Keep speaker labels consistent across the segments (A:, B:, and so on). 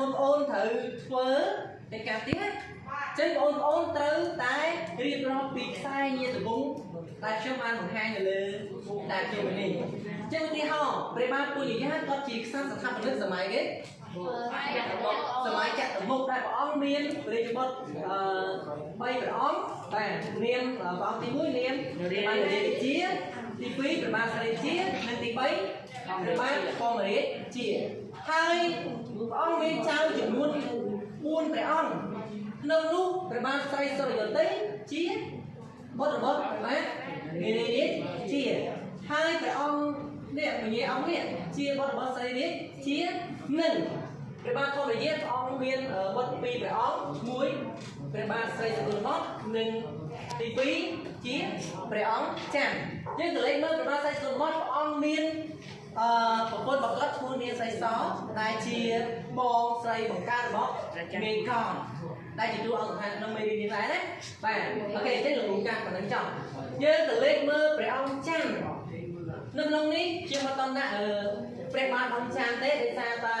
A: បងប្អូនត្រូវធ្វើកិច្ចការទៀតណាចឹងបងប្អូនត្រូវតែរៀបរាប់ពីខ្សែញាតិវង្សដែលខ្ញុំបានបង្ហាញនៅលើដែលខ្ញុំនេះចឹងឧទាហរណ៍ព្រះបាទពូជយាគាត់ជាខ្សត្រស្ថាបនិកសម័យគេសម័យចក្រមុខដែលព្រះអង្គមានព្រះរាជបុត្រអឺ3ព្រះអង្គបាទនាមព្រះអង្គទី1នាមព្រះបាទរាជាទី2ព្រះបាទស្រីជានិងទី3ព្រះបាទកងរាជាហើយព្រះអង្គមានចៅចំនួន4ព្រះអង្គក្នុងនោះព្រះបាទស្រីសុរិយោទ័យជាបុត្ររបស់ព្រះបាទនារាជាហើយព្រះអង្គនេះពញាអង្គនេះជាបុត្ររបស់ស្រីរាជានិងព្រះបាទធម្មយាព្រះអង្គមានបុត្រពីរព្រះអង្គមួយព្រះបាទស្រីសកលបុត្រនិងទី2ជាព្រះអង្គច័ន្ទយើងទៅលេខមើលព្រះបាទស្រីសកលបុត្រព្រះអង្គមានប្រពន្ធរបស់គាត់ឈ្មោះនាងស្រីសដែលជាបងស្រីបង្កើតរបស់មេកងដែលជាតួអង្គសំខាន់ក្នុងមេរៀននេះដែរណាបាទអូខេអញ្ចឹងលោកគ្រូកាត់ប៉ុណ្្នឹងចង់យើងទៅលេខមើលព្រះអង្គច័ន្ទនៅក្នុងនេះជាមកតដាក់ព្រះបាទអង្គច័ន្ទទេដោយសារតែ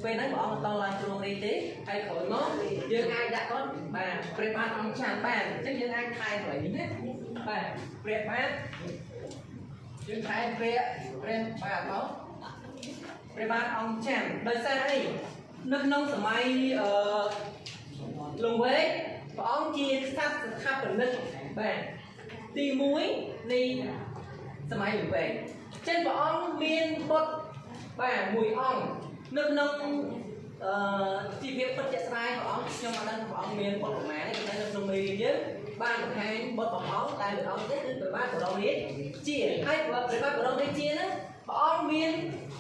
A: ពេលហ្នឹងព្រះអង្គមិនតឡើងគ្រងរាជ្យទេហើយក្រោយមកយើងអាចដាក់គាត់បាទព្រះបាទអង្គច័ន្ទបានអញ្ចឹងយើងអាចថែមកន្លែងនេះណាបាទព្រះបាទយើងថែមព្រះបាទមកព្រះបាទអង្គច័ន្ទដោយសារអីនៅក្នុងសម័យលង្វែកព្រះអង្គជាក្សត្រស្ថាបនិកបាទទី1នៃសម័យលង្វែកចឹងព្រះអង្គមានបុត្របាទមួយអង្គនៅក្នុងជីវភាពពិតជាក់ស្ដែងព្រះអង្គខ្ញុំអត់ដឹងព្រះអង្គមានបុត្រប្រមាណទេប៉ុន្តែនៅក្នុងមេរៀនយើងបានបង្ហាញបុត្រព្រះអង្គដែលព្រះអង្គទេគឺព្រះបាទបរមរាជាហើយព្រះបាទបរមរាជាហ្នឹងព្រះអង្គមាន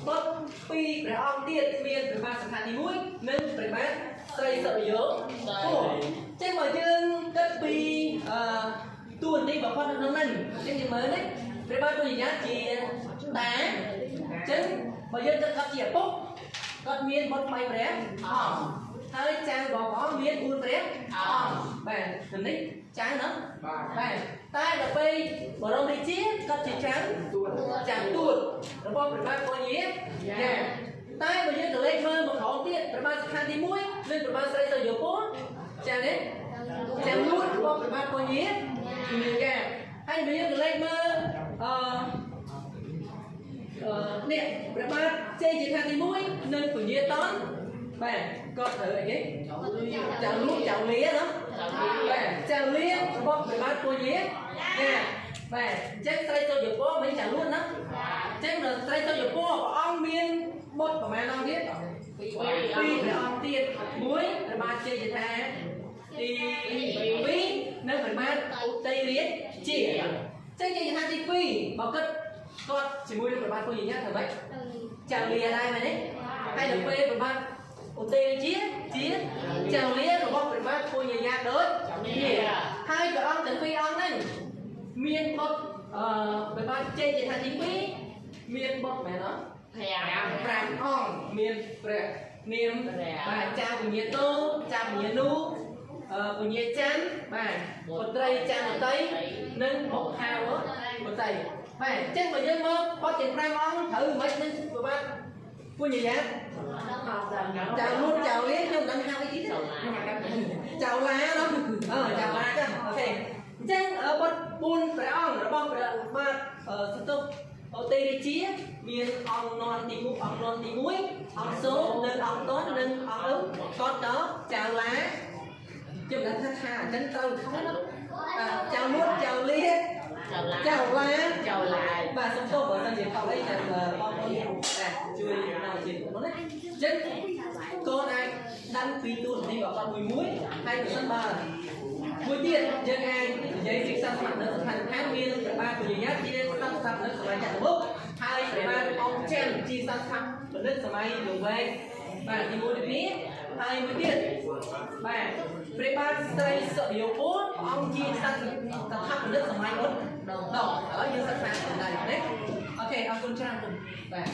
A: បុត្រពីរព្រះអង្គទៀតមានព្រះបាទសង្ឃទី1និងព្រះបាទស្រីសុរិយោពចឹងបើយើងគិតពីតួនាទីរបស់គាត់នៅក្នុងហ្នឹងចឹងយើងមើលនេះព្រះបាទពុជយាជាតាចឹងបើយើងគិតគាត់ជាឪពុកគាត់មានបុត្រ3ព្រះអង្គហើយចៅរបស់ព្រះអង្គមាន4ព្រះអង្គបាទនេះចៅណាបាទតែដល់ពេលបរមរាជាគាត់ជាចៅទួតរបស់ព្រះបាទពញាយ៉ាតែបើយើងទៅលេខមើលមកក្រោមទៀតព្រះបាទសង្ឃទី1និងព្រះបាទស្រីសុរិយោពលចានេះចាំនួតរបស់ព្រះបាទពញាយ៉ាហើយបើយើងទៅលេខមើលនេះព្រះបាទជ័យជាថាទី1និងពញាតនបាទគាត់ត្រូវអីគេចៅលួចចៅលាណាបាទចៅលារបស់ព្រះបាទពញាយ៉ាបាទអញ្ចឹងស្រីសុរិយោពលមិនចៅលួចណាអញ្ចឹងដល់ស្រីសុរិយោពលព្រះអង្គមានបុត្រប្រមាណអង្គទៀតពីរព្រះអង្គទៀតមួយព្រះបាទជ័យជាថាទី2និងព្រះបាទឧទ័យរាជាអញ្ចឹងជ័យជាថាទី2បើគិតគាត់ជាមួយនឹងព្រះបាទពញាធ្វើម៉េចចៅលាដែរមែនទេហើយដល់ពេលព្រះបាទឧទ័យរាជាជាចៅលារបស់ព្រះបាទពញាដូចគ្នាហើយព្រះអង្គទាំងពីរអង្គហ្នឹងមានបុត្រព្រះបាទជ័យជាថាទី2មានបុត្រមែនអត់5អង្គមានព្រះនាមបាទចៅពញាតោចៅពញានូពញាច័ន្ទបាទបុត្រីចន្ទតីនិងបុខាវបុត្រីបាទអញ្ចឹងបើយើងមកបុត្រទាំង5អង្គត្រូវមិននឹងព្រះបាទពញាយ៉ាចៅលួចចៅលាខ្ញុំមិនដឹងហៅអីទេចៅឡាណោះចៅឡាចឹងអូខេអញ្ចឹងបុត្រ4ព្រះអង្គរបស់ព្រះបាទសន្ទុះឧទ័យរាជាមានអង្គនន់ទី1អង្គនន់ទី1អង្គសូនិងអង្គតននិងអង្គអឹមគាត់ដល់ចៅឡាខ្ញុំដឹងថាអញ្ចឹងត្រូវខុសណាចៅលួចចៅលាចៅឡាចៅឡាបាទសុំទោសបើសិនជាខុសអីចាំបងប្អូនបាទជួយដល់ជាបងណាអញ្ចឹងកូនអាចដឹងពីតួនាទីរបស់គាត់មួយហើយប្រសិនបើមួយទៀតយើងអាចនិយាយពីសាសនានៅស្ថានភាពមានព្រះបាទពញាជាសាសនានៅសម័យចក្រមុខហើយព្រះបាទអង្គច័ន្ទជាសាសនាផលិតសម័យលង្វែកបាទទី1ទី2ហើយមួយទៀតបាទព្រះបាទស្រីសុរិយោពលអង្គជាសាសនាផលិតសម័យឧត្តមឥឡូវយើងសិក្សាដល់ដែរណាអូខេអរគុណច្រើនបាទ